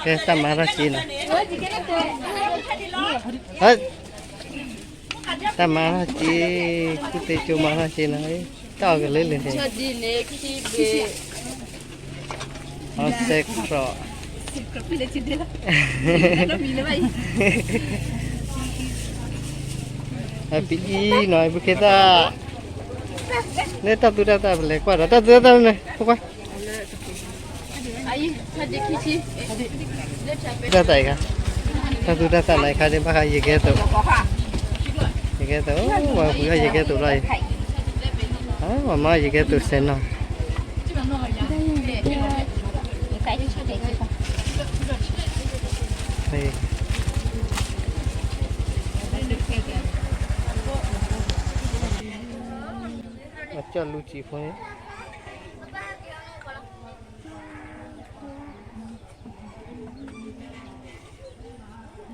ကဲ တၢ်မၤထီၣ်က့ၤနီၤ, ဟဲ, တၢ်မၤထီၣ်က့ၤ, ကူၣ်သ့ကၠိမၤထီၣ်က့ၤနီၤ, တၢ်အီၣ်ကလၢလၢန့ၣ်, အီၣ်စဲခရီး, ပအံၤနီၤ ပခ့သၣ်, န့ၣ်တၢ်သူတၢ်သၣ်ပလဲၤကွၢ်ဒီး တၢ်သူတၢ်သၣ်န့ၣ် ဖိခွါ တၢ်သၣ်အံၤခါ, တၢ်သူတၢ်သၣ်လၢခါဒ်ဘၣ်ခါ ယကဲသိး, ယကဲသိး, ဝဲပူၤယကဲသိးလီၤအံၤ, ဝဲမၤယကဲသိးစဲးနီၤ, ကၠီၣ်လူစံာ်ဖိန့ၣ်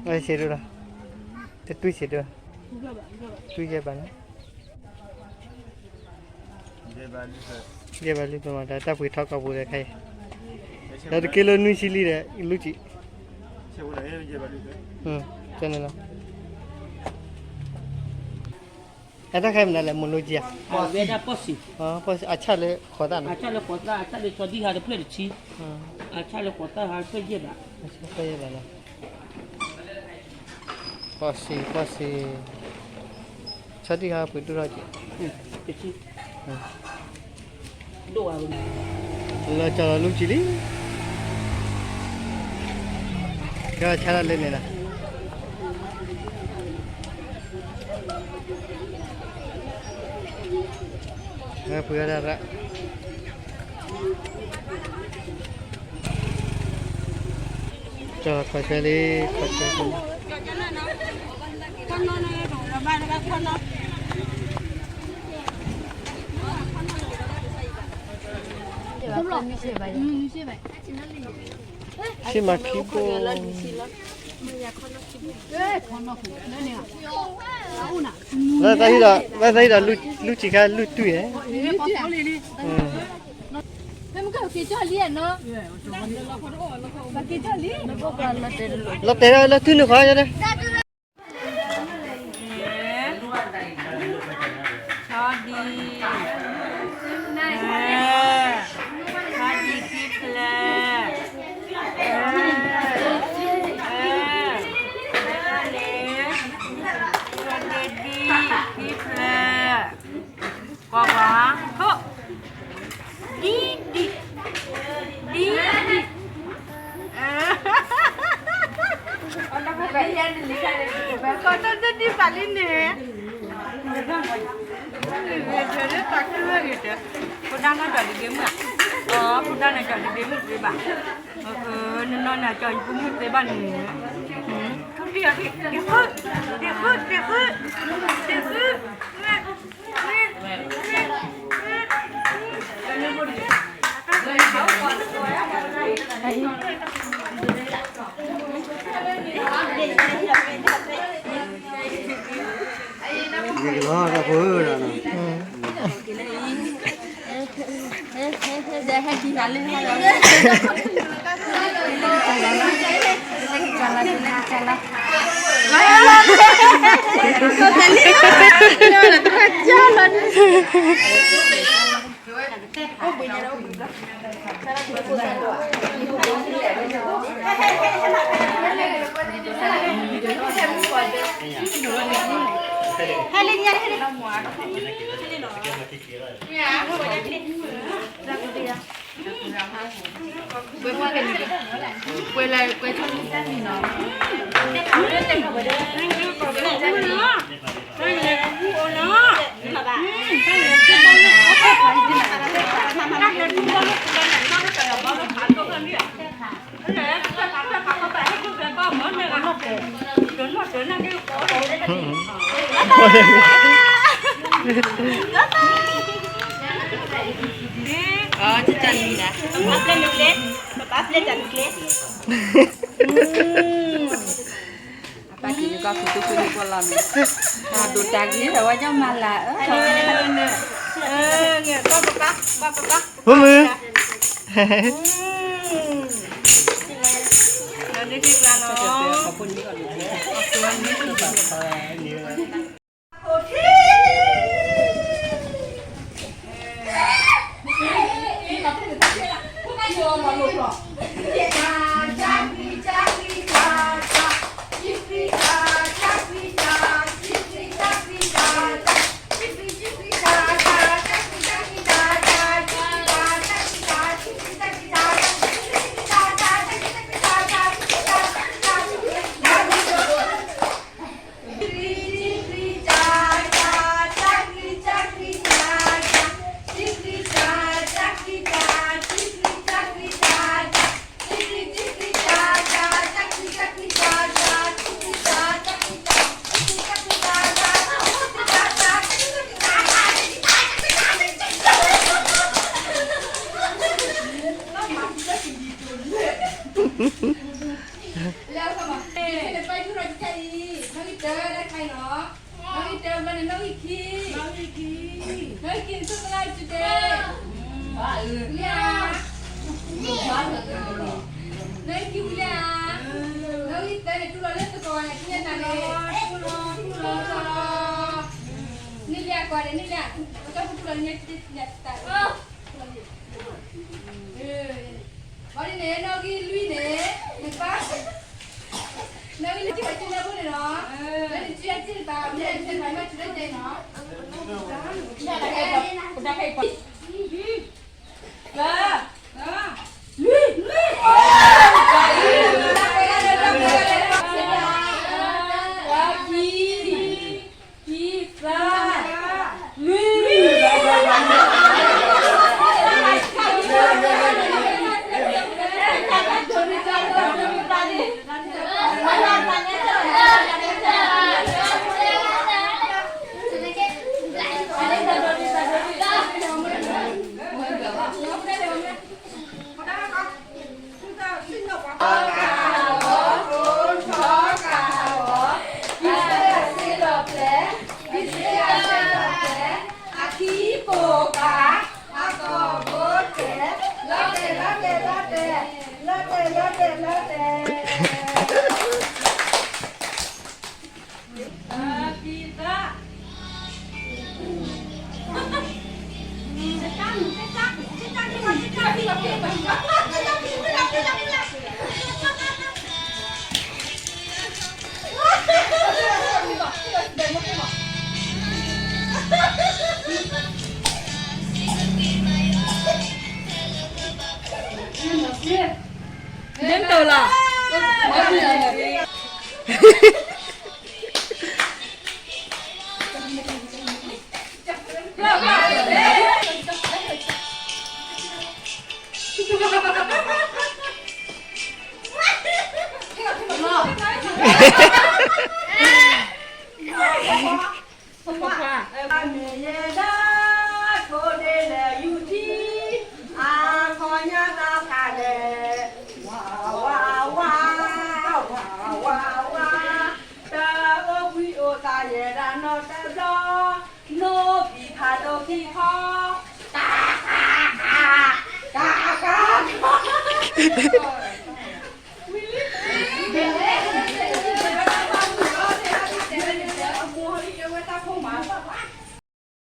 အဆ့ဒိၣ်လီၤ, တတွံၢ်ဆ့ဒိၣ်, တွံၢ်ယဲၢ်ဘးနီၤ, ယဲၢ်ဘးလွံၢ်ဖျၢၣ်မး တၢ်ပှ့ၤထီၣ်ကီၢ်ပူၤဒီးခဲအံၤ, ဒီးတက့ၢ်လၢနွံဆံလံဒီး လူစံာ်, ကန့ၣ်လီၤ. အတၢ်ခဲမနုၤလဲၣ် မိၢ်လိကံဧါ, ဝဲဒၣ်ပီၢ်စံၣ်, ပီၢ်စံၣ် အဆၣ်လၢဃိးသၣ်နီၤ, အဆၣ်လၢဃိးသၣ် အဆၣ်လၢဆီဒံၣ်ဟါတဖျၢၣ်တဆံ, အဆၣ်လၢဃိးသၣ်ဟါတဖျၢၣ်ယဲၢ်ဘး, ယဲၢ်ဘးနီၤ, ပီၢ်စံၣ် ပီၢ်စံၣ်, ဆီဒံၣ်ဟါပှ့ၤဒိၣ်ထီၣ်က့ၤ, တဆံ လီၤကၠီလီၤလူစံာ်လံ, ကဲဆါလီၤလၢန့ၣ်လီၤ, ပှ့ၤဒၣ်ရၣ်, ကၠီခီၣ်ဆွဲလံ, ခီၣ်ဆွဲလံ. ဆ့မၤခံဘိ, လၢတၢ်ဟံၣ်ဒီး လၢတၢ်ဟံၣ်ဒီး လူစံာ်ခါ လူတွံၢ်ဧါ, လီၤတဲာ်လၢထူၣ်နုာ်ဃီ, ဆီဒံၣ်, ဆီဒံၣ်ခံဖျၢၣ်, ဆီဒံၣ်ခံဖျၢၣ်, ကွၢ်ကွၢ်, ဒ်ဒံး, ဒ်ဒံး, ကီၢ်တၢ်ဒ်ဒံးပာ်လံန့ၣ်, တၢ်ကဝဲဂ့ၤတဲ, ဖိဒါန့ၣ်ကီၢ်ဒ်ဒ့မုၣ်, ဖိဒါန့ၣ်ကီၢ်ဒ်ဒ့မုၣ်သ့ဘၣ်, နနီၢ်န့ၣ်ကီၢ်ယပုၢ်မုၣ်သ့ဘၣ်န့ၣ်, တဲဃု, တဲဃု, တဲဃု, တဲဃု, ယကလီတၢ်ဖိဧၢ, ပၢ်က့ၤန့ၣ်ကီၢ်ဖုတူၢ်ဖုန့ၣ်ကီၢ်လီၤန့ၣ်, ဒိးတၢ်ဂ့ၤ အဝဲညီမၤလၢ်, ဖိမုၣ်, ဟဲ, နီၣ်ဂံၢ်တၢ ဘျီန့ၣ် နီၣ်ဂံၢ်ခံ, နီၣ်ဂံၢ်ခံန့ၣ် သုသရၣ် today, ဝံလၢ, နီၣ်ဂံၢ်ခံဝံလၢ, နီၣ်ဂံၢ်သၢန့ၣ် တူၢ်လိာ်လၢသကိးဂၤန့ၣ် ထံၣ်ညါတၢ်န့ၣ်, န့ၢ်လံကွၢ်န့ၣ် န့ၢ်လံ, ပကတူၢ်လိာ်န့ၢ်တၢ်, ဘၣ်န့ၣ် နီၣ်ဂံၢ်လွံၢ်န့ၣ်, နပၢ်, နီၣ်ဂံၢ်လွံၢ်ဘၣ်က့ၤလၢဖိန့ၣ်လီၤ, လၢနစုအစ့ၣ်တပၤ မ့ၢ်အစ့ၣ်တပၤ မ့ၢ်စ့ၣ်တပၤ မ့ၢ်စ့ၣ်တပၤ, သၢ, လွံၢ်, လွံၢ်, ခံ, ခံ, သၢ, လွံၢ်. အခံကိးဂၤ, အသီၣ်ဘိတဲာ်, လီၤတဲာ် လီၤတဲာ် လီၤတဲာ်, လီၤတဲာ် လီၤတဲာ် လီၤတဲာ်. ဒ်သိးလီၤ. မ့ၢ်ယဲဒၣ် ထိၣ်ဒ့လဲၣ်ယူၢ်ထံ, အခီညါသးဖးလဲၣ်, ဝါ ဝါ ဝါ, ဝါ ဝါ ဝါ, တၢ်အိၣ်ဘှံးအိၣ်သါယဲဒၣ်နီတဘျီ, နိဖံဖးဒိၣ်ခံခီ, တၢ်ဃးဃး, တၢ်ဃးဃး.